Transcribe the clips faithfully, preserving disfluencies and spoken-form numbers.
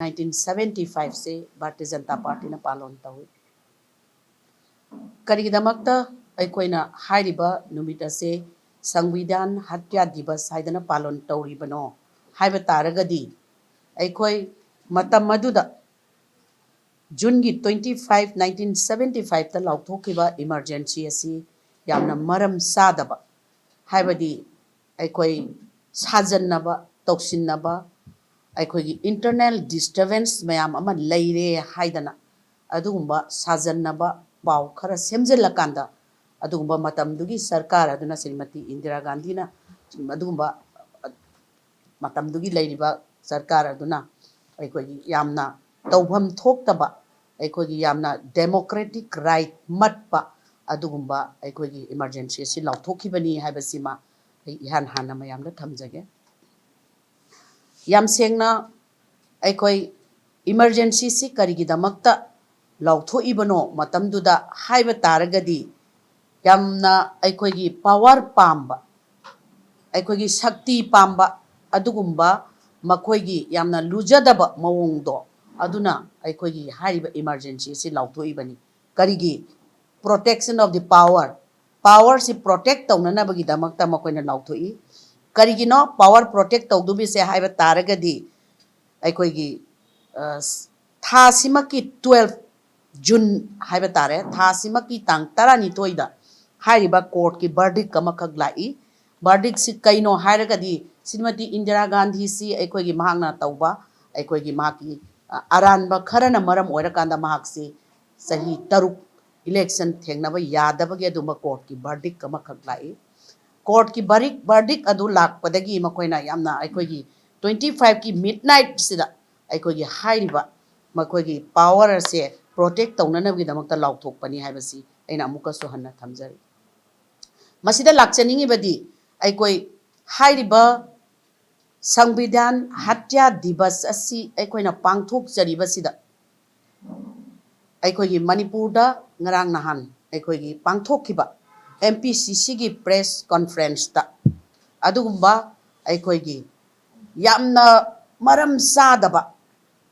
Nineteen seventy ꯐꯥꯏꯚꯁꯦ Bharatiya Janata ꯄꯥꯔꯇꯤꯅ ꯄꯥꯂꯣꯟ ꯇꯧꯏ꯫ ꯀꯔꯤꯒꯤꯗꯃꯛꯇ ꯑꯩꯈꯣꯏꯅ ꯍꯥꯏꯔꯤꯕ ꯅꯨꯃꯤꯠ ꯑꯁꯦ ꯁꯪꯕꯤꯙꯥꯟ ꯍꯠꯌꯥ ꯗꯤꯕꯁ ꯍꯥꯏꯗꯅ ꯄꯥꯂꯣꯟ ꯇꯧꯔꯤꯕꯅꯣ ꯍꯥꯏꯕ ꯇꯥꯔꯒꯗꯤ, ꯑꯩꯈꯣꯏ ꯃꯇꯝ ꯑꯗꯨꯗ ꯖꯨꯟꯒꯤ ꯇ꯭ꯋꯦꯟꯇꯤ ꯐꯥꯏꯚ, ꯅꯥꯏꯟꯇꯤꯟ ꯁꯕꯦꯟꯇꯤ ꯐꯥꯏꯚꯇ ꯂꯥꯎꯊꯣꯛꯈꯤꯕ ꯏꯃꯔꯖꯦꯟꯁꯤ ꯑꯁꯤ ꯌꯥꯝꯅ ꯃꯔꯝ ꯆꯥꯗꯕ, ꯍꯥꯏꯕꯗꯤ ꯑꯩꯈꯣꯏ ꯁꯥꯖꯟꯅꯕ, ꯇꯧꯁꯤꯟꯅꯕ, ꯑꯩꯈꯣꯏꯒꯤ ꯏꯟꯇꯔꯅꯦꯜ ꯗꯤꯁꯇꯔꯕꯦꯟꯁ ꯃꯌꯥꯝ ꯑꯃ ꯂꯩꯔꯦ ꯍꯥꯏꯗꯅ ꯑꯗꯨꯒꯨꯝꯕ ꯁꯥꯖꯟꯅꯕ ꯄꯥꯎ ꯈꯔ ꯁꯦꯝꯖꯤꯜꯂꯀꯥꯟꯗ, ꯑꯗꯨꯒꯨꯝꯕ ꯃꯇꯝꯗꯨꯒꯤ ꯁꯔꯀꯥꯔ ꯑꯗꯨꯅ, ꯁ꯭ꯔꯤꯃꯇꯤ ꯏꯟꯗꯤꯔꯥ ꯒꯥꯟꯙꯤꯅ ꯑꯗꯨꯒꯨꯝꯕ ꯃꯇꯝꯗꯨꯒꯤ ꯂꯩꯔꯤꯕ ꯁꯔꯀꯥꯔ ꯑꯗꯨꯅ ꯑꯩꯈꯣꯏꯒꯤ ꯌꯥꯝꯅ ꯇꯧꯐꯝ ꯊꯣꯛꯇꯕ, ꯑꯩꯈꯣꯏꯒꯤ ꯌꯥꯝꯅ ꯗꯦꯃꯣꯀ꯭ꯔꯦꯇꯤꯛ ꯔꯥꯏꯠ ꯃꯠꯄ ꯑꯗꯨꯒꯨꯝꯕ ꯑꯩꯈꯣꯏꯒꯤ ꯏꯃꯔꯖꯦꯟꯁꯤ ꯑꯁꯤ ꯂꯥꯎꯊꯣꯛꯈꯤꯕꯅꯤ ꯍꯥꯏꯕꯁꯤꯃ ꯑꯩ ꯏꯍꯥꯟ ꯍꯥꯟꯅ ꯃꯌꯥꯝꯗ ꯊꯝꯖꯒꯦ꯫ ꯌꯥꯝ ꯁꯦꯡꯅ ꯑꯩꯈꯣꯏ ꯏꯃꯔꯖꯦꯟꯁꯤꯁꯤ ꯀꯔꯤꯒꯤꯗꯃꯛꯇ ꯂꯥꯎꯊꯣꯛꯏꯕꯅꯣ ꯃꯇꯝꯗꯨꯗ ꯍꯥꯏꯕ ꯇꯥꯔꯒꯗꯤ, ꯌꯥꯝꯅ ꯑꯩꯈꯣꯏꯒꯤ ꯄꯥꯋꯔ ꯄꯥꯝꯕ, ꯑꯩꯈꯣꯏꯒꯤ ꯁꯛꯇꯤ ꯄꯥꯝꯕ, ꯑꯗꯨꯒꯨꯝꯕ ꯃꯈꯣꯏꯒꯤ ꯌꯥꯝꯅ ꯂꯨꯖꯗꯕ ꯃꯑꯣꯡꯗꯣ ꯑꯗꯨꯅ ꯑꯩꯈꯣꯏꯒꯤ ꯍꯥꯏꯔꯤꯕ ꯏꯃꯔꯖꯦꯟꯁꯤ ꯑꯁꯤ ꯂꯥꯎꯊꯣꯛꯏꯕꯅꯤ꯫ ꯀꯔꯤꯒꯤ? Protection of the power, ꯄꯥꯋꯔꯁꯤ ꯄ꯭ꯔꯣꯇꯦꯛ ꯇꯧꯅꯅꯕꯒꯤꯗꯃꯛꯇ ꯃꯈꯣꯏꯅ ꯂꯥꯎꯊꯣꯛꯏ꯫ ꯀꯔꯤꯒꯤꯅꯣ ꯄꯥꯋꯔ ꯄ꯭ꯔꯣꯇꯦꯛ ꯇꯧꯗꯣꯔꯤꯁꯦ ꯍꯥꯏꯕ ꯇꯥꯔꯒꯗꯤ, ꯑꯩꯈꯣꯏꯒꯤ ꯊꯥꯁꯤꯃꯛꯀꯤ ꯇꯨꯋꯦꯜꯐ ꯖꯨꯟ ꯍꯥꯏꯕ ꯇꯥꯔꯦ, ꯊꯥꯁꯤꯃꯛꯀꯤ ꯇꯥꯡ ꯇꯔꯥꯅꯤꯊꯣꯏꯗ ꯍꯥꯏꯔꯤꯕ ꯀꯣꯔꯠꯀꯤ ꯕꯔꯗꯤꯛ ꯑꯃꯈꯛ ꯂꯥꯛꯏ꯫ ꯕꯔꯗꯤꯛꯁꯤ ꯀꯩꯅꯣ ꯍꯥꯏꯔꯒꯗꯤ, ꯁ꯭ꯔꯤꯃꯇꯤ ꯏꯟꯗꯤꯔꯥ ꯒꯥꯟꯙꯤꯁꯤ ꯑꯩꯈꯣꯏꯒꯤ ꯃꯍꯥꯛꯅ ꯇꯧꯕ ꯑꯩꯈꯣꯏꯒꯤ ꯃꯍꯥꯛꯀꯤ ꯑꯔꯥꯟꯕ ꯈꯔꯅ ꯃꯔꯝ ꯑꯣꯏꯔꯀꯥꯟꯗ ꯃꯍꯥꯛꯁꯤ ꯆꯍꯤ ꯇꯔꯨꯛ ꯏꯂꯦꯛꯁꯟ ꯊꯦꯡꯅꯕ ꯌꯥꯗꯕꯒꯤ ꯑꯗꯨꯝꯕ ꯀꯣꯔꯠꯀꯤ ꯕꯔꯗꯤꯛ ꯑꯃꯈꯛ ꯂꯥꯛꯏ꯫ ꯀꯣꯔꯠꯀꯤ ꯕꯔꯤꯛ ꯕꯔꯗꯤꯛ ꯑꯗꯨ ꯂꯥꯛꯄꯗꯒꯤ ꯃꯈꯣꯏꯅ ꯌꯥꯝꯅ ꯑꯩꯈꯣꯏꯒꯤ ꯇ꯭ꯋꯦꯟꯇꯤ ꯐꯥꯏꯚꯀꯤ ꯃꯤꯗ ꯅꯥꯏꯠꯁꯤꯗ ꯑꯩꯈꯣꯏꯒꯤ ꯍꯥꯏꯔꯤꯕ ꯃꯈꯣꯏꯒꯤ ꯄꯥꯋꯔ ꯑꯁꯦ ꯄ꯭ꯔꯣꯇꯦꯛ ꯇꯧꯅꯅꯕꯒꯤꯗꯃꯛꯇ ꯂꯥꯎꯊꯣꯛꯄꯅꯤ ꯍꯥꯏꯕꯁꯤ ꯑꯩꯅ ꯑꯃꯨꯛꯀꯁꯨ ꯍꯟꯅ ꯊꯝꯖꯔꯤ꯫ ꯃꯁꯤꯗ ꯂꯥꯛꯆꯅꯤꯡꯉꯤꯕꯗꯤ, ꯑꯩꯈꯣꯏ ꯍꯥꯏꯔꯤꯕ ꯁꯪꯕꯤꯙꯥꯟ ꯍꯠꯌꯥ ꯗꯤꯕꯁ ꯑꯁꯤ ꯑꯩꯈꯣꯏꯅ ꯄꯥꯡꯊꯣꯛꯆꯔꯤꯕꯁꯤꯗ, ꯑꯩꯈꯣꯏꯒꯤ ꯃꯅꯤꯄꯨꯔꯗ ꯉꯔꯥꯡ ꯅꯍꯥꯟ ꯑꯩꯈꯣꯏꯒꯤ ꯄꯥꯡꯊꯣꯛꯈꯤꯕ ꯑꯦꯝ ꯄꯤ ꯁꯤ ꯁꯤꯒꯤ ꯄ꯭ꯔꯦꯁ ꯀꯣꯟꯐ꯭ꯔꯦꯟꯁꯇ ꯑꯗꯨꯒꯨꯝꯕ ꯑꯩꯈꯣꯏꯒꯤ ꯌꯥꯝꯅ ꯃꯔꯝ ꯆꯥꯗꯕ,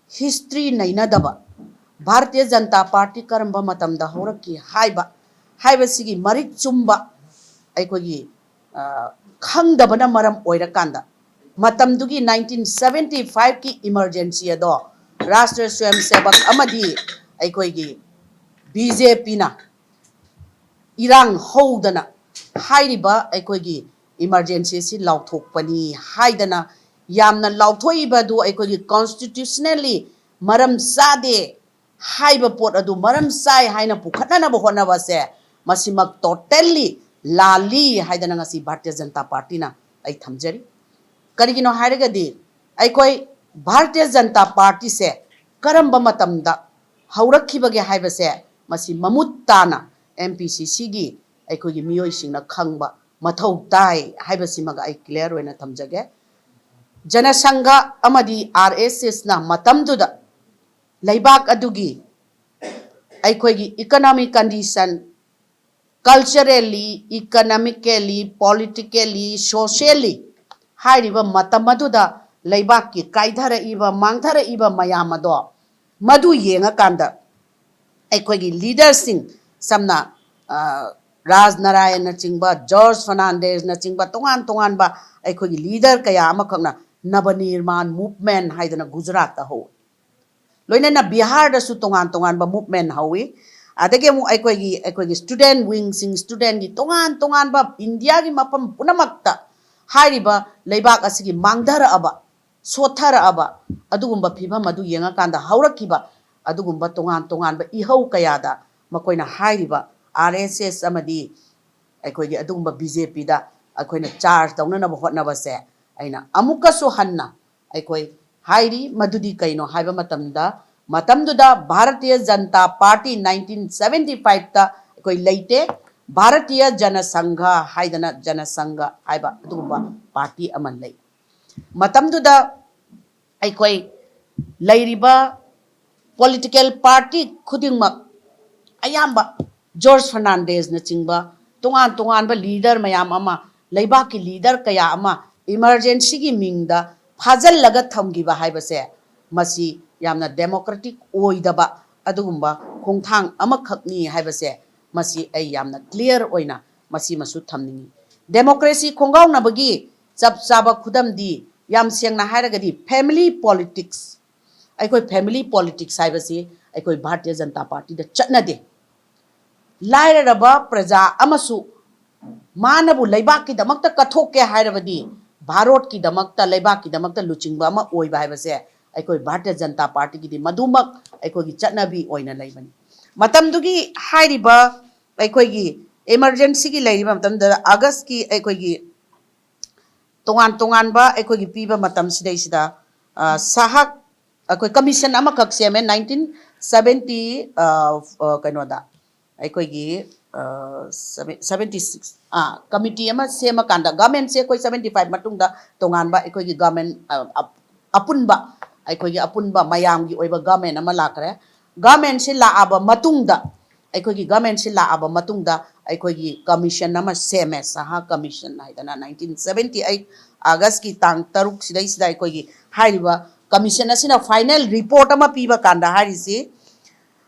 ꯍꯤꯁꯇ꯭ꯔꯤ ꯅꯩꯅꯗꯕ, ꯚꯥꯔꯇꯤꯌ ꯖꯅꯇꯥ ꯄꯥꯔꯇꯤ ꯀꯔꯝꯕ ꯃꯇꯝꯗ ꯍꯧꯔꯛꯈꯤ ꯍꯥꯏꯕ, ꯍꯥꯏꯕꯁꯤꯒꯤ ꯃꯔꯤꯛ ꯆꯨꯝꯕ ꯑꯩꯈꯣꯏꯒꯤ, ꯑ, ꯈꯪꯗꯕꯅ ꯃꯔꯝ ꯑꯣꯏꯔꯀꯥꯟꯗ, ꯃꯇꯝꯗꯨꯒꯤ ꯅꯥꯏꯟꯇꯤꯟ ꯁꯚꯦꯟꯇꯤ ꯐꯥꯏꯚꯀꯤ ꯏꯃꯔꯖꯦꯟꯁꯤ ꯑꯗꯣ ꯔꯥꯁꯇ꯭ꯔ ꯁ꯭ꯋꯌꯝ ꯁꯦꯕꯛ ꯑꯃꯗꯤ ꯑꯩꯈꯣꯏꯒꯤ ꯕꯤ ꯖꯦ ꯄꯤꯅ ꯏꯔꯥꯡ ꯍꯧꯗꯅ ꯍꯥꯏꯔꯤꯕ ꯑꯩꯈꯣꯏꯒꯤ ꯏꯃꯔꯖꯦꯟꯁꯤꯁꯤ ꯂꯥꯎꯊꯣꯛꯄꯅꯤ ꯍꯥꯏꯗꯅ ꯌꯥꯝꯅ ꯂꯥꯎꯊꯣꯛꯏꯕ ꯑꯗꯨ ꯑꯩꯈꯣꯏꯒꯤ ꯀꯣꯟꯁꯇꯤꯇ꯭ꯌꯨꯁꯅꯦꯜꯂꯤ ꯃꯔꯝ ꯆꯥꯗꯦ ꯍꯥꯏꯕ ꯄꯣꯠ ꯑꯗꯨ ꯃꯔꯝ ꯆꯥꯏ ꯍꯥꯏꯅ ꯄꯨꯈꯠꯅꯅꯕ ꯍꯣꯠꯅꯕꯁꯦ, ꯃꯁꯤꯃꯛ ꯇꯣꯇꯦꯜꯂꯤ ꯂꯥꯜꯂꯤ ꯍꯥꯏꯗꯅ ꯉꯁꯤ ꯚꯥꯔꯇꯤꯌ ꯖꯅꯇꯥ ꯄꯥꯔꯇꯤꯅ ꯑꯩ ꯊꯝꯖꯔꯤ꯫ ꯀꯔꯤꯒꯤꯅꯣ ꯍꯥꯏꯔꯒꯗꯤ, ꯑꯩꯈꯣꯏ ꯚꯥꯔꯇꯤꯌ ꯖꯅꯇꯥ ꯄꯥꯔꯇꯤꯁꯦ ꯀꯔꯝꯕ ꯃꯇꯝꯗ ꯍꯧꯔꯛꯈꯤꯕꯒꯦ ꯍꯥꯏꯕꯁꯦ, ꯃꯁꯤ ꯃꯃꯨꯠ ꯇꯥꯅ ꯑꯦꯝ ꯄꯤ ꯁꯤ ꯁꯤꯒꯤ ꯑꯩꯈꯣꯏꯒꯤ ꯃꯤꯑꯣꯏꯁꯤꯡꯅ ꯈꯪꯕ ꯃꯊꯧ ꯇꯥꯏ ꯍꯥꯏꯕꯁꯤꯃꯒ ꯑꯩ ꯀ꯭ꯂꯤꯌꯥꯔ ꯑꯣꯏꯅ ꯊꯝꯖꯒꯦ꯫ ꯖꯅꯁꯪꯘ ꯑꯃꯗꯤ ꯑꯥꯔ ꯑꯦꯁ ꯑꯦꯁꯅ ꯃꯇꯝꯗꯨꯗ ꯂꯩꯕꯥꯛ ꯑꯗꯨꯒꯤ ꯑꯩꯈꯣꯏꯒꯤ economic condition, culturally, economically, politically, ꯁꯣꯁꯤꯌꯦꯜꯂꯤ ꯍꯥꯏꯔꯤꯕ ꯃꯇꯝ ꯑꯗꯨꯗ ꯂꯩꯕꯥꯛꯀꯤ ꯀꯥꯏꯊꯔꯛꯏꯕ, ꯃꯥꯡꯊꯔꯛꯏꯕ ꯃꯌꯥꯝ ꯑꯗꯣ, ꯃꯗꯨ ꯌꯦꯡꯉꯀꯥꯟꯗ ꯑꯩꯈꯣꯏꯒꯤ ꯂꯤꯗꯔꯁꯤꯡ, ꯁꯝꯅ, ꯑ, ꯔꯥꯖ ꯅꯥꯔꯥꯌꯟꯅꯆꯤꯡꯕ, ꯖꯣꯔꯖ ꯐꯔꯅꯥꯟꯗꯦꯖꯅꯆꯤꯡꯕ, ꯇꯣꯉꯥꯟ ꯇꯣꯉꯥꯟꯕ ꯑꯩꯈꯣꯏꯒꯤ ꯂꯤꯗꯔ ꯀꯌꯥ ꯑꯃꯈꯛꯅ ꯅꯕꯅꯤꯔꯃꯥꯟ ꯃꯨꯚꯃꯦꯟ ꯍꯥꯏꯗꯅ ꯒꯨꯖꯔꯥꯠꯇ ꯍꯧꯏ꯫ ꯂꯣꯏꯅꯅ ꯕꯤꯍꯥꯔꯗꯁꯨ ꯇꯣꯉꯥꯟ ꯇꯣꯉꯥꯟꯕ ꯃꯨꯚꯃꯦꯟ ꯍꯧꯏ꯫ ꯑꯗꯒꯤ ꯑꯃꯨꯛ ꯑꯩꯈꯣꯏꯒꯤ, ꯑꯩꯈꯣꯏꯒꯤ ꯁ꯭ꯇꯨꯗꯦꯟ ꯋꯤꯡꯁꯤꯡ, ꯁ꯭ꯇꯨꯗꯦꯟꯒꯤ ꯇꯣꯉꯥꯟ ꯇꯣꯉꯥꯟꯕ ꯏꯟꯗꯤꯌꯥꯒꯤ ꯃꯐꯝ ꯄꯨꯝꯅꯃꯛꯇ ꯍꯥꯏꯔꯤꯕ ꯂꯩꯕꯥꯛ ꯑꯁꯤꯒꯤ ꯃꯥꯡꯊꯔꯛꯑꯕ, ꯁꯣꯠꯊꯔꯛꯑꯕ ꯑꯗꯨꯒꯨꯝꯕ ꯐꯤꯕꯝ ꯑꯗꯨ ꯌꯦꯡꯉꯀꯥꯟꯗ ꯍꯧꯔꯛꯈꯤꯕ ꯑꯗꯨꯒꯨꯝꯕ ꯇꯣꯉꯥꯟ ꯇꯣꯉꯥꯟꯕ ꯏꯍꯧ ꯀꯌꯥꯗ ꯃꯈꯣꯏꯅ ꯍꯥꯏꯔꯤꯕ ꯑꯥꯔ ꯑꯦꯁ ꯑꯦꯁ ꯑꯃꯗꯤ ꯑꯩꯈꯣꯏꯒꯤ ꯑꯗꯨꯒꯨꯝꯕ ꯕꯤ ꯖꯦ ꯄꯤꯗ ꯑꯩꯈꯣꯏꯅ ꯆꯥꯔꯖ ꯇꯧꯅꯅꯕ ꯍꯣꯠꯅꯕꯁꯦ ꯑꯩꯅ ꯑꯃꯨꯛꯀꯁꯨ ꯍꯟꯅ ꯑꯩꯈꯣꯏ ꯍꯥꯏꯔꯤ꯫ ꯃꯗꯨꯗꯤ ꯀꯩꯅꯣ ꯍꯥꯏꯕ ꯃꯇꯝꯗ, ꯃꯇꯝꯗꯨꯗ Bharatiya Janata party nineteen seventy ꯐꯥꯏꯚꯇ ꯑꯩꯈꯣꯏ ꯂꯩꯇꯦ꯫ ꯚꯥꯔꯇꯤꯌ ꯖꯅ ꯁꯪꯘ ꯍꯥꯏꯗꯅ ꯖꯅ ꯁꯪꯘ ꯍꯥꯏꯕ ꯑꯗꯨꯒꯨꯝꯕ ꯄꯥꯔꯇꯤ ꯑꯃ ꯂꯩ꯫ ꯃꯇꯝꯗꯨꯗ ꯑꯩꯈꯣꯏ ꯂꯩꯔꯤꯕ ꯄꯣꯂꯤꯇꯤꯀꯦꯜ ꯄꯥꯔꯇꯤ ꯈꯨꯗꯤꯡꯃꯛ ꯑꯌꯥꯝꯕ ꯖꯣꯔꯖ ꯐꯔꯅꯥꯟꯗꯦꯖꯅꯆꯤꯡꯕ ꯇꯣꯉꯥꯟ ꯇꯣꯉꯥꯟꯕ ꯂꯤꯗꯔ ꯃꯌꯥꯝ ꯑꯃ, ꯂꯩꯕꯥꯛꯀꯤ ꯂꯤꯗꯔ ꯀꯌꯥ ꯑꯃ ꯏꯃꯔꯖꯦꯟꯁꯤꯒꯤ ꯃꯤꯡꯗ ꯐꯥꯖꯤꯜꯂꯒ ꯊꯝꯈꯤꯕ ꯍꯥꯏꯕꯁꯦ, ꯃꯁꯤ ꯌꯥꯝꯅ democratic ꯑꯣꯏꯗꯕ ꯑꯗꯨꯒꯨꯝꯕ ꯈꯣꯡꯊꯥꯡ ꯑꯃꯈꯛꯅꯤ ꯍꯥꯏꯕꯁꯦ, ꯃꯁꯤ ꯑꯩ ꯌꯥꯝꯅ clear ꯑꯣꯏꯅ ꯃꯁꯤꯃꯁꯨ ꯊꯝꯅꯤꯡꯏ꯫ Democracy ꯈꯣꯡꯒꯥꯎꯅꯕꯒꯤ ꯆꯞ ꯆꯥꯕ ꯈꯨꯗꯝꯗꯤ, ꯌꯥꯝ ꯁꯦꯡꯅ ꯍꯥꯏꯔꯒꯗꯤ, family politics꯫ ꯑꯩꯈꯣꯏ family politics ꯍꯥꯏꯕꯁꯤ ꯑꯩꯈꯣꯏ ꯚꯥꯔꯇꯤꯌ ꯖꯅꯇꯥ ꯄꯥꯔꯇꯤꯗ ꯆꯠꯅꯗꯦ꯫ ꯂꯥꯏꯔꯔꯕ ꯄ꯭ꯔꯖꯥ ꯑꯃꯁꯨ ꯃꯥꯅꯕꯨ ꯂꯩꯕꯥꯛꯀꯤꯗꯃꯛꯇ ꯀꯠꯊꯣꯛꯀꯦ ꯍꯥꯏꯔꯕꯗꯤ, ꯚꯥꯔꯠꯀꯤꯗꯃꯛꯇ, ꯂꯩꯕꯥꯛꯀꯤꯗꯃꯛꯇ ꯂꯨꯆꯤꯡꯕ ꯑꯃ ꯑꯣꯏꯕ ꯍꯥꯏꯕꯁꯦ ꯑꯩꯈꯣꯏ ꯚꯥꯔꯇꯤꯌ ꯖꯅꯇꯥ ꯄꯥꯔꯇꯤꯒꯤꯗꯤ ꯃꯗꯨꯃꯛ ꯑꯩꯈꯣꯏꯒꯤ ꯆꯠꯅꯕꯤ ꯑꯣꯏꯅ ꯂꯩꯕꯅꯤ꯫ ꯃꯇꯝꯗꯨꯒꯤ ꯍꯥꯏꯔꯤꯕ ꯑꯩꯈꯣꯏꯒꯤ emergencyꯒꯤ ꯂꯩꯔꯤꯕ ꯃꯇꯝꯗ, Augustꯀꯤ ꯑꯩꯈꯣꯏꯒꯤ ꯇꯣꯉꯥꯟ ꯇꯣꯉꯥꯟꯕ ꯑꯩꯈꯣꯏꯒꯤ ꯄꯤꯕ ꯃꯇꯝꯁꯤꯗꯩꯁꯤꯗ, ꯑ, ꯁꯍꯥꯛ ꯑꯩꯈꯣꯏ commission ꯑꯃꯈꯛ ꯁꯦꯝꯃꯦ, nineteen seventy, ꯑ, ꯑ, ꯀꯩꯅꯣꯗ, ꯑꯩꯈꯣꯏꯒꯤ, ꯑ, seven-, seventy six, ꯑꯥ, committee ꯑꯃ ꯁꯦꯝꯃꯀꯥꯟꯗ, governmentꯁꯦ ꯑꯩꯈꯣꯏ seventy five ꯃꯇꯨꯡꯗ ꯇꯣꯉꯥꯟꯕ ꯑꯩꯈꯣꯏꯒꯤ government, ꯑ, ꯑ, ꯑꯄꯨꯟꯕ, ꯑꯩꯈꯣꯏꯒꯤ ꯑꯄꯨꯟꯕ ꯃꯌꯥꯝꯒꯤ ꯑꯣꯏꯕ government ꯑꯃ ꯂꯥꯛꯈ꯭ꯔꯦ꯫ Governmentꯁꯤ ꯂꯥꯛꯑꯕ ꯃꯇꯨꯡꯗ, ꯑꯩꯈꯣꯏꯒꯤ governmentꯁꯤ ꯂꯥꯛꯑꯕ ꯃꯇꯨꯡꯗ, ꯑꯩꯈꯣꯏꯒꯤ commission ꯑꯃ ꯁꯦꯝꯃꯦ, ꯁꯍꯥ commission ꯍꯥꯏꯗꯅ, nineteen seventy eight Augustꯀꯤ ꯇꯥꯡ ꯇꯔꯨꯛ ꯁꯤꯗꯩꯁꯤꯗ ꯑꯩꯈꯣꯏꯒꯤ ꯍꯥꯏꯔꯤꯕ commission ꯑꯁꯤꯅ final report ꯑꯃ ꯄꯤꯕ ꯀꯥꯟꯗ ꯍꯥꯏꯔꯤꯁꯤ,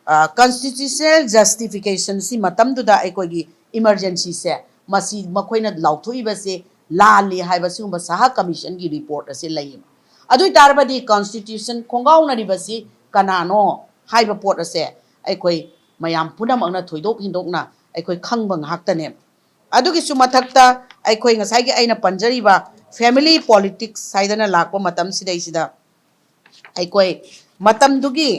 ꯑ, constitutional justificationꯁꯤ ꯃꯇꯝꯗꯨꯗ ꯑꯩꯈꯣꯏꯒꯤ emergencyꯁꯦ, ꯃꯁꯤ ꯃꯈꯣꯏꯅ ꯂꯥꯎꯊꯣꯛꯏꯕꯁꯦ ꯂꯥꯜꯂꯤ ꯍꯥꯏꯕ ꯁꯤꯒꯨꯝꯕ ꯁꯍꯥ commissionꯒꯤ report ꯑꯁꯤ ꯂꯩꯌꯦꯕ꯫ ꯑꯗꯨ ꯑꯣꯏ ꯇꯥꯔꯕꯗꯤ constitution ꯈꯣꯡꯒꯥꯎꯅꯔꯤꯕꯁꯤ ꯀꯅꯥꯅꯣ ꯍꯥꯏꯕ ꯄꯣꯠ ꯑꯁꯦ ꯑꯩꯈꯣꯏ ꯃꯌꯥꯝ ꯄꯨꯝꯅꯃꯛꯅ ꯊꯣꯏꯗꯣꯛ ꯍꯦꯟꯗꯣꯛꯅ ꯑꯩꯈꯣꯏ ꯈꯪꯕ ꯉꯥꯛꯇꯅꯦꯕ꯫ ꯑꯗꯨꯒꯤꯁꯨ ꯃꯊꯛꯇ ꯑꯩꯈꯣꯏ ꯉꯁꯥꯏꯒꯤ ꯑꯩꯅ ꯄꯟꯖꯔꯤꯕ family politics ꯍꯥꯏꯗꯅ ꯂꯥꯛꯄ ꯃꯇꯝꯁꯤꯗꯩꯁꯤꯗ, ꯑꯩꯈꯣꯏ ꯃꯇꯝꯗꯨꯒꯤ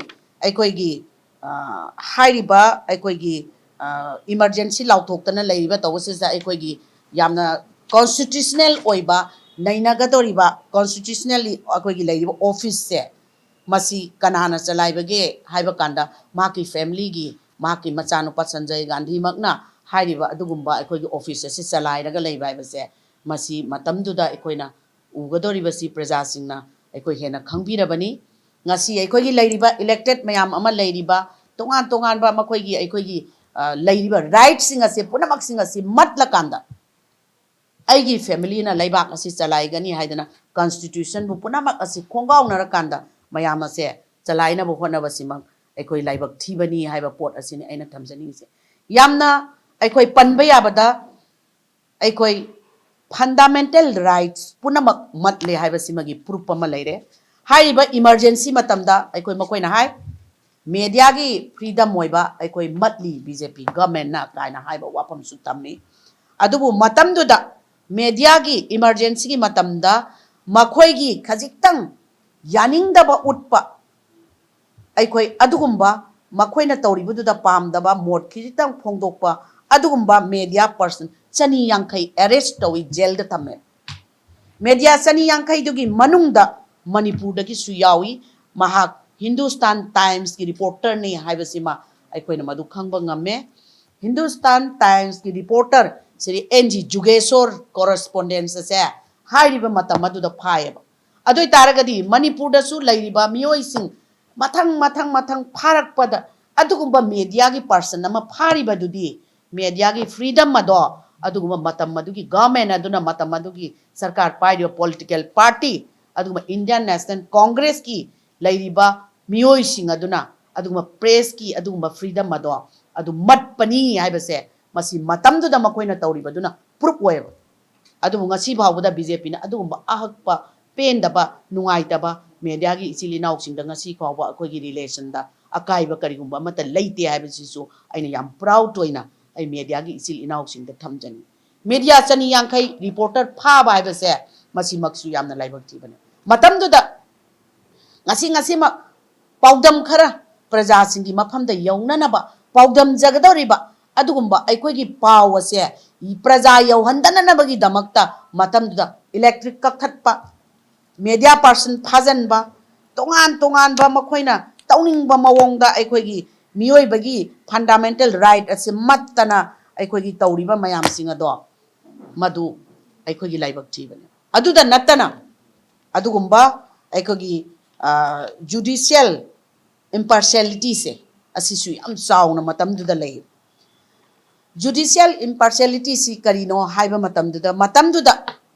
ꯑꯩꯈꯣꯏꯒꯤ, ꯑ, ꯍꯥꯏꯔꯤꯕ ꯑꯩꯈꯣꯏꯒꯤ, ꯑ, emergency ꯂꯥꯎꯊꯣꯛꯇꯅ ꯂꯩꯔꯤꯕ ꯇꯧꯕꯁꯤꯗ ꯑꯩꯈꯣꯏꯒꯤ ꯌꯥꯝꯅ constitutional ꯑꯣꯏꯕ, ꯅꯩꯅꯒꯗꯧꯔꯤꯕ, constitutionally ꯑꯩꯈꯣꯏꯒꯤ ꯂꯩꯔꯤꯕ officeꯁꯦ, ꯃꯁꯤ ꯀꯅꯥꯅ ꯆꯂꯥꯏꯕꯒꯦ ꯍꯥꯏꯕ ꯀꯥꯟꯗ, ꯃꯍꯥꯛꯀꯤ familyꯒꯤ, ꯃꯍꯥꯛꯀꯤ ꯃꯆꯥꯅꯨꯄꯥ ꯁꯟꯖꯌ ꯒꯥꯟꯙꯤꯃꯛꯅ ꯍꯥꯏꯔꯤꯕ ꯑꯗꯨꯒꯨꯝꯕ ꯑꯩꯈꯣꯏꯒꯤ office ꯑꯁꯤ ꯆꯂꯥꯏꯔꯒ ꯂꯩꯕ ꯍꯥꯏꯕꯁꯦ, ꯃꯁꯤ ꯃꯇꯝꯗꯨꯗ ꯑꯩꯈꯣꯏꯅ ꯎꯒꯗꯧꯔꯤꯕꯁꯤ ꯄ꯭ꯔꯖꯥꯁꯤꯡꯅ ꯑꯩꯈꯣꯏ ꯍꯦꯟꯅ ꯈꯪꯕꯤꯔꯕꯅꯤ꯫ ꯉꯁꯤ ꯑꯩꯈꯣꯏꯒꯤ ꯂꯩꯔꯤꯕ elected ꯃꯌꯥꯝ ꯑꯃ ꯂꯩꯔꯤꯕ, ꯇꯣꯉꯥꯟ ꯇꯣꯉꯥꯟꯕ ꯃꯈꯣꯏꯒꯤ, ꯑꯩꯈꯣꯏꯒꯤ, ꯑ, ꯂꯩꯔꯤꯕ rightꯁꯤꯡ ꯑꯁꯦ, ꯄꯨꯝꯅꯃꯛꯁꯤꯡ ꯑꯁꯤ ꯃꯠꯂꯀꯥꯟꯗ, ꯑꯩꯒꯤ familyꯅ ꯂꯩꯕꯥꯛ ꯑꯁꯤ ꯆꯂꯥꯏꯒꯅꯤ ꯍꯥꯏꯗꯅ constitutionꯕꯨ ꯄꯨꯝꯅꯃꯛ ꯑꯁꯤ ꯈꯣꯡꯒꯥꯎꯅꯔꯀꯥꯟꯗ, ꯃꯌꯥꯝ ꯑꯁꯦ ꯆꯂꯥꯏꯅꯕ ꯍꯣꯠꯅꯕꯁꯤꯃꯛ ꯑꯩꯈꯣꯏ ꯂꯥꯏꯕꯛ ꯊꯤꯕꯅꯤ ꯍꯥꯏꯕ ꯄꯣꯠ ꯑꯁꯤꯅꯤ ꯑꯩꯅ ꯊꯝꯖꯅꯤꯡꯉꯤꯁꯦ꯫ ꯌꯥꯝꯅ ꯑꯩꯈꯣꯏ ꯄꯟꯕ ꯌꯥꯕꯗ ꯑꯩꯈꯣꯏ fundamental rights ꯄꯨꯝꯅꯃꯛ ꯃꯠꯂꯦ ꯍꯥꯏꯕꯁꯤꯃꯒꯤ proof ꯑꯃ ꯂꯩꯔꯦ꯫ ꯍꯥꯏꯔꯤꯕ emergency ꯃꯇꯝꯗ ꯑꯩꯈꯣꯏ ꯃꯈꯣꯏꯅ ꯍꯥꯏ, mediaꯒꯤ freedom ꯑꯣꯏꯕ ꯑꯩꯈꯣꯏ ꯃꯠꯂꯤ ꯕꯤ ꯖꯦ ꯄꯤ governmentꯅ ꯀꯥꯏꯅ ꯍꯥꯏꯕ ꯋꯥꯐꯝꯁꯨ ꯊꯝꯃꯤ꯫ ꯑꯗꯨꯕꯨ ꯃꯇꯝꯗꯨꯗ mediaꯒꯤ emergencyꯒꯤ ꯃꯇꯝꯗ ꯃꯈꯣꯏꯒꯤ ꯈꯖꯤꯛꯇꯪ ꯌꯥꯅꯤꯡꯗꯕ ꯎꯠꯄ, ꯑꯩꯈꯣꯏ ꯑꯗꯨꯒꯨꯝꯕ ꯃꯈꯣꯏꯅ ꯇꯧꯔꯤꯕꯗꯨꯗ ꯄꯥꯝꯗꯕ ꯃꯣꯠ ꯈꯤꯖꯤꯛꯇꯪ ꯐꯣꯡꯗꯣꯛꯄ ꯑꯗꯨꯒꯨꯝꯕ media person ꯆꯅꯤ ꯌꯥꯡꯈꯩ arrest ꯇꯧꯏ, ꯖꯦꯜꯗ ꯊꯝꯃꯦ꯫ Media ꯆꯅꯤ ꯌꯥꯡꯈꯩꯗꯨꯒꯤ ꯃꯅꯨꯡꯗ ꯃꯅꯤꯄꯨꯔꯗꯒꯤꯁꯨ ꯌꯥꯎꯏ꯫ ꯃꯍꯥꯛ Hindustan Timesꯀꯤ reporterꯅꯤ ꯍꯥꯏꯕꯁꯤꯃ ꯑꯩꯈꯣꯏꯅ ꯃꯗꯨ ꯈꯪꯕ ꯉꯝꯃꯦ꯫ Hindustan Timesꯀꯤ reporter Shri N G Jugeshor correspondent ꯑꯁꯦ ꯍꯥꯏꯔꯤꯕ ꯃꯇꯝ ꯑꯗꯨꯗ ꯐꯥꯏꯌꯦꯕ꯫ ꯑꯗꯨ ꯑꯣꯏꯇꯥꯔꯒꯗꯤ ꯃꯅꯤꯄꯨꯔꯗꯁꯨ ꯂꯩꯔꯤꯕ ꯃꯤꯑꯣꯏꯁꯤꯡ ꯃꯊꯪ ꯃꯊꯪ ꯃꯊꯪ ꯐꯥꯔꯛꯄꯗ ꯑꯗꯨꯒꯨꯝꯕ mediaꯒꯤ person ꯑꯃ ꯐꯥꯔꯤꯕꯗꯨꯗꯤ mediaꯒꯤ freedom ꯑꯗꯣ ꯑꯗꯨꯒꯨꯝꯕ ꯃꯇꯝ ꯑꯗꯨꯒꯤ government ꯑꯗꯨꯅ, ꯃꯇꯝ ꯑꯗꯨꯒꯤ ꯁꯔꯀꯥꯔ ꯄꯥꯏꯔꯤꯕ political party, ꯑꯗꯨꯒꯨꯝꯕ Indian National Congressꯀꯤ ꯂꯩꯔꯤꯕ ꯃꯤꯑꯣꯏꯁꯤꯡ ꯑꯗꯨꯅ ꯑꯗꯨꯒꯨꯝꯕ pressꯀꯤ ꯑꯗꯨꯒꯨꯝꯕ freedom ꯑꯗꯣ ꯑꯗꯨ ꯃꯠꯄꯅꯤ ꯍꯥꯏꯕꯁꯦ ꯃꯁꯤ ꯃꯇꯝꯗꯨꯗ ꯃꯈꯣꯏꯅ ꯇꯧꯔꯤꯕꯗꯨꯅ proof ꯑꯣꯏꯌꯦꯕ꯫ ꯑꯗꯨꯕꯨ ꯉꯁꯤ ꯐꯥꯎꯕꯗ ꯕꯤ ꯖꯦ ꯄꯤꯅ ꯑꯗꯨꯒꯨꯝꯕ ꯑꯍꯛꯄ, ꯄꯦꯟꯗꯕ, ꯅꯨꯡꯉꯥꯏꯇꯕ mediaꯒꯤ ꯏꯆꯤꯜ ꯏꯅꯥꯎꯁꯤꯡꯗ ꯉꯁꯤ ꯐꯥꯎꯕ ꯑꯩꯈꯣꯏꯒꯤ relationꯗ ꯑꯀꯥꯏꯕ ꯀꯔꯤꯒꯨꯝꯕ ꯑꯃꯠꯇ ꯂꯩꯇꯦ ꯍꯥꯏꯕꯁꯤꯁꯨ ꯑꯩꯅ ꯌꯥꯝ proud ꯑꯣꯏꯅ ꯑꯩ mediaꯒꯤ ꯏꯆꯤꯜ ꯏꯅꯥꯎꯁꯤꯡꯗ ꯊꯝꯖꯅꯤꯡꯏ꯫ Media ꯆꯅꯤ ꯌꯥꯡꯈꯩ reporter ꯐꯥꯕ ꯍꯥꯏꯕꯁꯦ ꯃꯁꯤꯃꯛꯁꯨ ꯌꯥꯝꯅ ꯂꯥꯏꯕꯛ ꯊꯤꯕꯅꯤ꯫ ꯃꯇꯝꯗꯨꯗ ꯉꯁꯤ ꯉꯁꯤꯃꯛ ꯄꯥꯎꯗꯝ ꯈꯔ ꯄ꯭ꯔꯖꯥꯁꯤꯡꯒꯤ ꯃꯐꯝꯗ ꯌꯧꯅꯅꯕ ꯄꯥꯎꯗꯝꯖꯒꯗꯧꯔꯤꯕ ꯑꯗꯨꯒꯨꯝꯕ ꯑꯩꯈꯣꯏꯒꯤ ꯄꯥꯎ ꯑꯁꯦ ꯄ꯭ꯔꯖꯥ ꯌꯧꯍꯟꯗꯅꯅꯕꯒꯤꯗꯃꯛꯇ ꯃꯇꯝꯗꯨꯗ electric ꯀꯛꯊꯠꯄ, media person ꯐꯥꯖꯤꯟꯕ, ꯇꯣꯉꯥꯟ ꯇꯣꯉꯥꯟꯕ ꯃꯈꯣꯏꯅ ꯇꯧꯅꯤꯡꯕ ꯃꯑꯣꯡꯗ ꯑꯩꯈꯣꯏꯒꯤ ꯃꯤꯑꯣꯏꯕꯒꯤ fundamental right ꯑꯁꯤ ꯃꯠꯇꯅ ꯑꯩꯈꯣꯏꯒꯤ ꯇꯧꯔꯤꯕ ꯃꯌꯥꯝꯁꯤꯡ ꯑꯗꯣ ꯃꯗꯨ ꯑꯩꯈꯣꯏꯒꯤ ꯂꯥꯏꯕꯛ ꯊꯤꯕꯅꯤ꯫ ꯑꯗꯨꯗ ꯅꯠꯇꯅ ꯑꯗꯨꯒꯨꯝꯕ ꯑꯩꯈꯣꯏꯒꯤ, ꯑ, judicial impartialityꯁꯦ ꯑꯁꯤꯁꯨ ꯌꯥꯝ ꯆꯥꯎꯅ ꯃꯇꯝꯗꯨꯗ ꯂꯩ꯫ Judicial impartialityꯁꯤ ꯀꯔꯤꯅꯣ ꯍꯥꯏꯕ ꯃꯇꯝꯗꯨꯗ, ꯃꯇꯝꯗꯨꯗ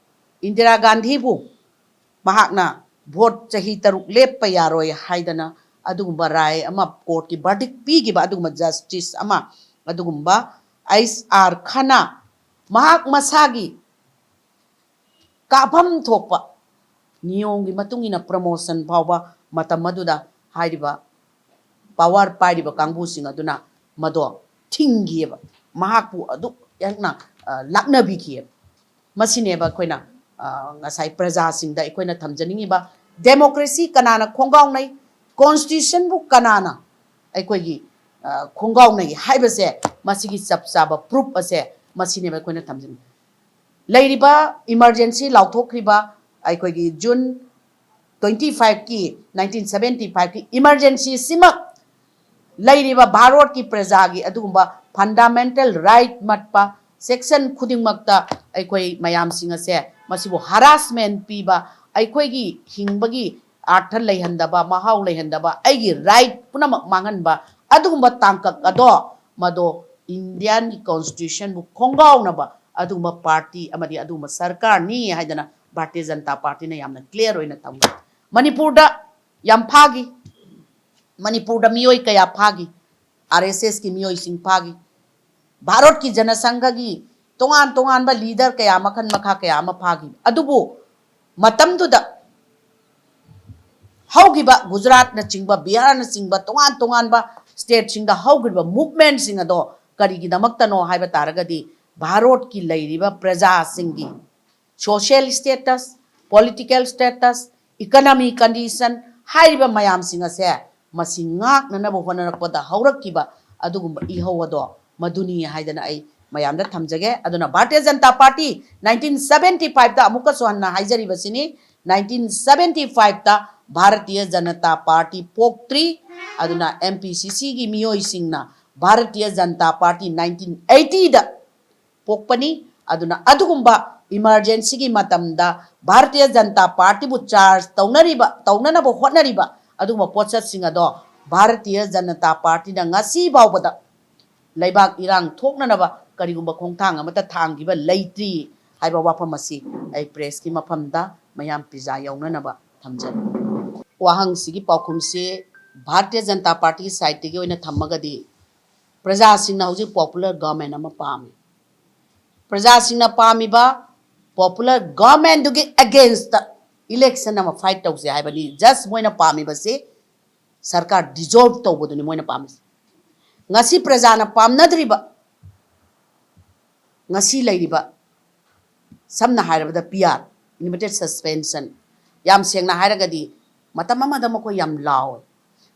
ꯏꯟꯗꯤꯔꯥ ꯒꯥꯟꯙꯤꯕꯨ ꯃꯍꯥꯛꯅ vote ꯆꯍꯤ ꯇꯔꯨꯛ ꯂꯦꯞꯄ ꯌꯥꯔꯣꯏ ꯍꯥꯏꯗꯅ ꯑꯗꯨꯒꯨꯝꯕ ꯔꯥꯏ ꯑꯃ, ꯀꯣꯔꯠꯀꯤ ꯕꯔꯗꯤꯛ ꯄꯤꯈꯤꯕ ꯑꯗꯨꯒꯨꯝꯕ ꯖꯁꯇꯤꯁ ꯑꯃ, ꯑꯗꯨꯒꯨꯝꯕ ꯑꯩꯁ ꯑꯥꯔ ꯈꯟꯅ ꯃꯍꯥꯛ ꯃꯁꯥꯒꯤ ꯀꯥꯐꯝ ꯊꯣꯛꯄ ꯅꯤꯌꯣꯝꯒꯤ ꯃꯇꯨꯡ ꯏꯟꯅ ꯄ꯭ꯔꯃꯣꯁꯟ ꯐꯥꯎꯕ ꯃꯇꯝ ꯑꯗꯨꯗ ꯍꯥꯏꯔꯤꯕ ꯄꯥꯋꯔ ꯄꯥꯏꯔꯤꯕ ꯀꯥꯡꯕꯨꯁꯤꯡ ꯑꯗꯨꯅ ꯃꯗꯣ ꯊꯤꯡꯈꯤꯑꯕ, ꯃꯍꯥꯛꯄꯨ ꯑꯗꯨꯛ ꯌꯥꯝꯅ, ꯑ, ꯂꯥꯛꯅꯕꯤꯈꯤꯑꯕ꯫ ꯃꯁꯤꯅꯦꯕ ꯑꯩꯈꯣꯏꯅ, ꯑ, ꯉꯁꯥꯏ ꯄ꯭ꯔꯖꯥꯁꯤꯡꯗ ꯑꯩꯈꯣꯏꯅ ꯊꯝꯖꯅꯤꯡꯉꯤꯕ, ꯗꯦꯃꯣꯀ꯭ꯔꯦꯁꯤ ꯀꯅꯥꯅ ꯈꯣꯡꯒꯥꯎꯅꯩ, ꯀꯣꯟꯁꯇꯤꯇ꯭ꯌꯨꯁꯟꯕꯨ ꯀꯅꯥꯅ ꯑꯩꯈꯣꯏꯒꯤ, ꯑ, ꯈꯣꯡꯒꯥꯎꯅꯩ ꯍꯥꯏꯕꯁꯦ, ꯃꯁꯤꯒꯤ ꯆꯞ ꯆꯥꯕ ꯄ꯭ꯔꯨꯐ ꯑꯁꯦ ꯃꯁꯤꯅꯦꯕ ꯑꯩꯈꯣꯏꯅ ꯊꯝꯖꯅꯤꯡꯉꯤ꯫ ꯂꯩꯔꯤꯕ ꯏꯃꯔꯖꯦꯟꯁꯤ ꯂꯥꯎꯊꯣꯛꯈ꯭ꯔꯤꯕ ꯑꯩꯈꯣꯏꯒꯤ ꯖꯨꯟ twenty fiveꯀꯤ, nineteen seventy fiveꯀꯤ ꯏꯃꯔꯖꯦꯟꯁꯤꯁꯤꯃꯛ ꯂꯩꯔꯤꯕ ꯚꯥꯔꯠꯀꯤ ꯄ꯭ꯔꯖꯥꯒꯤ ꯑꯗꯨꯒꯨꯝꯕ ꯐꯟꯗꯥꯃꯦꯟꯇꯦꯜ ꯔꯥꯏꯠ ꯃꯠꯄ ꯁꯦꯛꯁꯟ ꯈꯨꯗꯤꯡꯃꯛꯇ ꯑꯩꯈꯣꯏ ꯃꯌꯥꯝꯁꯤꯡ ꯑꯁꯦ ꯃꯁꯤꯕꯨ ꯍꯔꯥꯁꯃꯦꯟ ꯄꯤꯕ, ꯑꯩꯈꯣꯏꯒꯤ ꯍꯤꯡꯕꯒꯤ ꯑꯥꯔꯊ ꯂꯩꯍꯟꯗꯕ, ꯃꯍꯥꯎ ꯂꯩꯍꯟꯗꯕ, ꯑꯩꯒꯤ ꯔꯥꯏꯠ ꯄꯨꯝꯅꯃꯛ ꯃꯥꯡꯍꯟꯕ ꯑꯗꯨꯒꯨꯝꯕ ꯇꯥꯡꯀꯛ ꯑꯗꯣ ꯃꯗꯣ ꯏꯟꯗꯤꯌꯥꯟꯒꯤ ꯀꯣꯟꯁꯇꯤꯇ꯭ꯌꯨꯁꯟꯕꯨ ꯈꯣꯡꯒꯥꯎꯅꯕ ꯑꯗꯨꯒꯨꯝꯕ ꯄꯥꯔꯇꯤ ꯑꯃꯗꯤ ꯑꯗꯨꯒꯨꯝꯕ ꯁꯔꯀꯥꯔꯅꯤ ꯍꯥꯏꯗꯅ ꯚꯥꯔꯇꯤꯌ ꯖꯅꯇꯥ ꯄꯥꯔꯇꯤꯅ ꯌꯥꯝꯅ ꯀ꯭ꯂꯤꯌꯥꯔ ꯑꯣꯏꯅ ꯊꯝꯈꯤ꯫ ꯃꯅꯤꯄꯨꯔꯗ ꯌꯥꯝ ꯐꯥꯈꯤ, ꯃꯅꯤꯄꯨꯔꯗ ꯃꯤꯑꯣꯏ ꯀꯌꯥ ꯐꯥꯈꯤ, ꯑꯥꯔ ꯑꯦꯁ ꯑꯦꯁꯀꯤ ꯃꯤꯑꯣꯏꯁꯤꯡ ꯐꯥꯈꯤ, ꯚꯥꯔꯠꯀꯤ ꯖꯅꯁꯪꯘꯒꯤ ꯇꯣꯉꯥꯟ ꯇꯣꯉꯥꯟꯕ ꯂꯤꯗꯔ ꯀꯌꯥ, ꯃꯈꯜ ꯃꯈꯥ ꯀꯌꯥ ꯑꯃ ꯐꯥꯈꯤ꯫ ꯑꯗꯨꯕꯨ ꯃꯇꯝꯗꯨꯗ ꯍꯧꯈꯤꯕ ꯒꯨꯖꯔꯥꯠꯅꯆꯤꯡꯕ, ꯕꯤꯍꯥꯔꯅꯆꯤꯡꯕ ꯇꯣꯉꯥꯟ ꯇꯣꯉꯥꯟꯕ ꯁ꯭ꯇꯦꯠꯁꯤꯡꯗ ꯍꯧꯈ꯭ꯔꯤꯕ ꯃꯨꯚꯃꯦꯟꯠꯁꯤꯡ ꯑꯗꯣ ꯀꯔꯤꯒꯤꯗꯃꯛꯇꯅꯣ ꯍꯥꯏꯕ ꯇꯥꯔꯒꯗꯤ, ꯚꯥꯔꯠꯀꯤ ꯂꯩꯔꯤꯕ ꯄ꯭ꯔꯖꯥꯁꯤꯡꯒꯤ social status, political status, economy condition ꯍꯥꯏꯔꯤꯕ ꯃꯌꯥꯝꯁꯤꯡ ꯑꯁꯦ ꯃꯁꯤ ꯉꯥꯛꯅꯅꯕ ꯍꯣꯠꯅꯔꯛꯄꯗ ꯍꯧꯔꯛꯈꯤꯕ ꯑꯗꯨꯒꯨꯝꯕ ꯏꯍꯧ ꯑꯗꯣ ꯃꯗꯨꯅꯤ ꯍꯥꯏꯗꯅ ꯑꯩ ꯃꯌꯥꯝꯗ ꯊꯝꯖꯒꯦ꯫ ꯑꯗꯨꯅ Bharatiya Janata party nineteen seventy fiveꯇ ꯑꯃꯨꯛꯀꯁꯨ ꯍꯟꯅ ꯍꯥꯏꯖꯔꯤꯕꯁꯤꯅꯤ, nineteen seventy fiveꯇ Bharatiya Janata party ꯄꯣꯛꯇ꯭ꯔꯤ꯫ ꯑꯗꯨꯅ ꯑꯦꯝ ꯄꯤ ꯁꯤ ꯁꯤꯒꯤ ꯃꯤꯑꯣꯏꯁꯤꯡꯅ ꯚꯥꯔꯇꯤꯌ ꯖꯅꯇꯥ ꯄꯥꯔꯇꯤ nineteen eightyꯗ ꯄꯣꯛꯄꯅꯤ꯫ ꯑꯗꯨꯅ ꯑꯗꯨꯒꯨꯝꯕ ꯏꯃꯔꯖꯦꯟꯁꯤꯒꯤ ꯃꯇꯝꯗ ꯚꯥꯔꯇꯤꯌ ꯖꯅꯇꯥ ꯄꯥꯔꯇꯤꯕꯨ ꯆꯥꯔꯖ ꯇꯧꯅꯔꯤꯕ, ꯇꯧꯅꯅꯕ ꯍꯣꯠꯅꯔꯤꯕ ꯑꯗꯨꯒꯨꯝꯕ ꯄꯣꯠꯁꯛꯁꯤꯡ ꯑꯗꯣ ꯚꯥꯔꯇꯤꯌ ꯖꯅꯇꯥ ꯄꯥꯔꯇꯤꯅ ꯉꯁꯤ ꯐꯥꯎꯕꯗ ꯂꯩꯕꯥꯛ ꯏꯔꯥꯡ ꯊꯣꯛꯅꯅꯕ ꯀꯔꯤꯒꯨꯝꯕ ꯈꯣꯡꯊꯥꯡ ꯑꯃꯠꯇ ꯊꯥꯡꯈꯤꯕ ꯂꯩꯇ꯭ꯔꯤ ꯍꯥꯏꯕ ꯋꯥꯐꯝ ꯑꯁꯤ ꯑꯩ ꯄ꯭ꯔꯦꯁꯀꯤ ꯃꯐꯝꯗ ꯃꯌꯥꯝ ꯄꯤꯖꯥ ꯌꯧꯅꯅꯕ ꯊꯝꯖꯔꯤ꯫ ꯋꯥꯍꯪꯁꯤꯒꯤ ꯄꯥꯎꯈꯨꯝꯁꯤ ꯚꯥꯔꯇꯤꯌ ꯖꯅꯇꯥ ꯄꯥꯔꯇꯤꯒꯤ ꯁꯥꯏꯠꯇꯒꯤ ꯑꯣꯏꯅ ꯊꯝꯃꯒꯗꯤ, ꯄ꯭ꯔꯖꯥꯁꯤꯡꯅ ꯍꯧꯖꯤꯛ ꯄꯣꯄꯨꯂꯔ ꯒꯚꯔꯟꯃꯦꯟ ꯑꯃ ꯄꯥꯝꯃꯤ꯫ ꯄ꯭ꯔꯖꯥꯁꯤꯡꯅ ꯄꯥꯝꯃꯤꯕ ꯄꯣꯄꯨꯂꯔ ꯒꯚꯔꯟꯃꯦꯟꯗꯨꯒꯤ ꯑꯦꯒꯦꯟꯁꯇ ꯏꯂꯦꯛꯁꯟ ꯑꯃ ꯐꯥꯏꯠ ꯇꯧꯁꯦ ꯍꯥꯏꯕꯅꯤ꯫ ꯖꯁ ꯃꯣꯏꯅ ꯄꯥꯝꯃꯤꯕꯁꯤ ꯁꯔꯀꯥꯔ ꯗꯤꯖꯣꯜꯕ ꯇꯧꯕꯗꯨꯅꯤ ꯃꯣꯏꯅ ꯄꯥꯝꯃꯤꯁꯦ꯫ ꯉꯁꯤ ꯄ꯭ꯔꯖꯥꯅ ꯄꯥꯝꯅꯗ꯭ꯔꯤꯕ, ꯉꯁꯤ ꯂꯩꯔꯤꯕ, ꯁꯝꯅ ꯍꯥꯏꯔꯕꯗ ꯄꯤ ꯑꯥꯔ, ꯏꯟꯗꯤꯃꯤꯇꯦꯠ ꯁꯁꯄꯦꯟꯁꯟ, ꯌꯥꯝ ꯁꯦꯡꯅ ꯍꯥꯏꯔꯒꯗꯤ ꯃꯇꯝ ꯑꯃꯗ ꯃꯈꯣꯏ ꯌꯥꯝ ꯂꯥꯎꯋꯦ꯫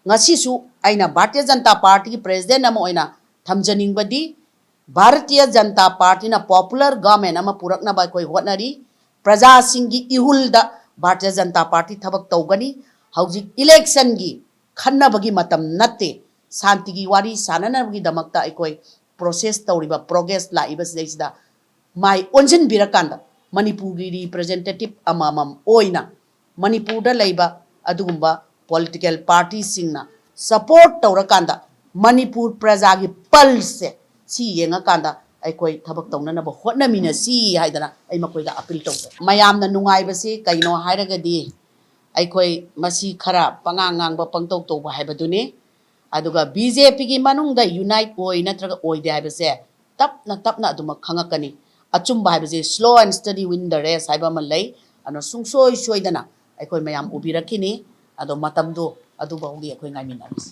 ꯉꯁꯤꯁꯨ ꯑꯩꯅ ꯚꯥꯔꯇꯤꯌ ꯖꯅꯇꯥ ꯄꯥꯔꯇꯤꯒꯤ ꯄ꯭ꯔꯦꯁꯤꯗꯦꯟ ꯑꯃ ꯑꯣꯏꯅ ꯊꯝꯖꯅꯤꯡꯕꯗꯤ, ꯚꯥꯔꯇꯤꯌ ꯖꯅꯇꯥ ꯄꯥꯔꯇꯤꯅ ꯄꯣꯄꯨꯂꯔ ꯒꯚꯔꯟꯃꯦꯟ ꯑꯃ ꯄꯨꯔꯛꯅꯕ ꯑꯩꯈꯣꯏ ꯍꯣꯠꯅꯔꯤ꯫ ꯄ꯭ꯔꯖꯥꯁꯤꯡꯒꯤ ꯏꯍꯨꯜꯗ ꯚꯥꯔꯇꯤꯌ ꯖꯅꯇꯥ ꯄꯥꯔꯇꯤ ꯊꯕꯛ ꯇꯧꯒꯅꯤ꯫ ꯍꯧꯖꯤꯛ ꯏꯂꯦꯛꯁꯟꯒꯤ ꯈꯟꯅꯕꯒꯤ ꯃꯇꯝ ꯅꯠꯇꯦ꯫ ꯁꯥꯟꯇꯤꯒꯤ ꯋꯥꯔꯤ ꯁꯥꯟꯅꯅꯕꯒꯤꯗꯃꯛꯇ ꯑꯩꯈꯣꯏ ꯄ꯭ꯔꯣꯁꯦꯁ ꯇꯧꯔꯤꯕ, ꯄ꯭ꯔꯣꯒ꯭ꯔꯦꯁ ꯂꯥꯛꯏꯕꯁꯤꯗꯩꯁꯤꯗ ꯃꯥꯏ ꯑꯣꯟꯁꯤꯟꯕꯤꯔꯀꯥꯟꯗ ꯃꯅꯤꯄꯨꯔꯒꯤ ꯔꯤꯄ꯭ꯔꯖꯦꯟꯇꯦꯇꯤꯞ ꯑꯃꯃꯝ ꯑꯣꯏꯅ ꯃꯅꯤꯄꯨꯔꯗ ꯂꯩꯕ ꯑꯗꯨꯒꯨꯝꯕ ꯄꯣꯂꯤꯇꯤꯀꯦꯜ ꯄꯥꯔꯇꯤꯁꯤꯡꯅ ꯁꯄꯣꯔꯠ ꯇꯧꯔꯀꯥꯟꯗ ꯃꯅꯤꯄꯨꯔ ꯄ꯭ꯔꯖꯥꯒꯤ ꯄꯜꯁꯁꯦ ꯁꯤ ꯌꯦꯡꯉꯀꯥꯟꯗ ꯑꯩꯈꯣꯏ ꯊꯕꯛ ꯇꯧꯅꯅꯕ ꯍꯣꯠꯅꯃꯤꯟꯅꯁꯤ ꯍꯥꯏꯗꯅ ꯑꯩ ꯃꯈꯣꯏꯗ ꯑꯄꯤꯜ ꯇꯧꯖꯩ꯫ ꯃꯌꯥꯝꯅ ꯅꯨꯡꯉꯥꯏꯕꯁꯤ ꯀꯩꯅꯣ ꯍꯥꯏꯔꯒꯗꯤ, ꯑꯩꯈꯣꯏ ꯃꯁꯤ ꯈꯔ ꯄꯉꯥꯡ ꯉꯥꯡꯕ, ꯄꯪꯇꯧ ꯇꯧꯕ ꯍꯥꯏꯕꯗꯨꯅꯤ꯫ ꯑꯗꯨꯒ ꯕꯤ ꯖꯦ ꯄꯤꯒꯤ ꯃꯅꯨꯡꯗ ꯌꯨꯅꯥꯏꯠ ꯑꯣꯏ ꯅꯠꯇ꯭ꯔꯒ ꯑꯣꯏꯗꯦ ꯍꯥꯏꯕꯁꯦ ꯇꯞꯅ ꯇꯞꯅ ꯑꯗꯨꯃꯛ ꯈꯪꯉꯛꯀꯅꯤ꯫ ꯑꯆꯨꯝꯕ ꯍꯥꯏꯕꯁꯦ slow and steady win the race ꯍꯥꯏꯕ ꯑꯃ ꯂꯩ꯫ ꯑꯗꯨꯅ ꯁꯨꯡꯁꯣꯏ ꯁꯣꯏꯗꯅ ꯑꯩꯈꯣꯏ ꯃꯌꯥꯝ ꯎꯕꯤꯔꯛꯈꯤꯅꯤ꯫ ꯑꯗꯣ ꯃꯇꯝꯗꯣ ꯑꯗꯨꯐꯥꯎꯒꯤ ꯑꯩꯈꯣꯏ ꯉꯥꯏꯃꯤꯟꯅꯔꯁꯤ꯫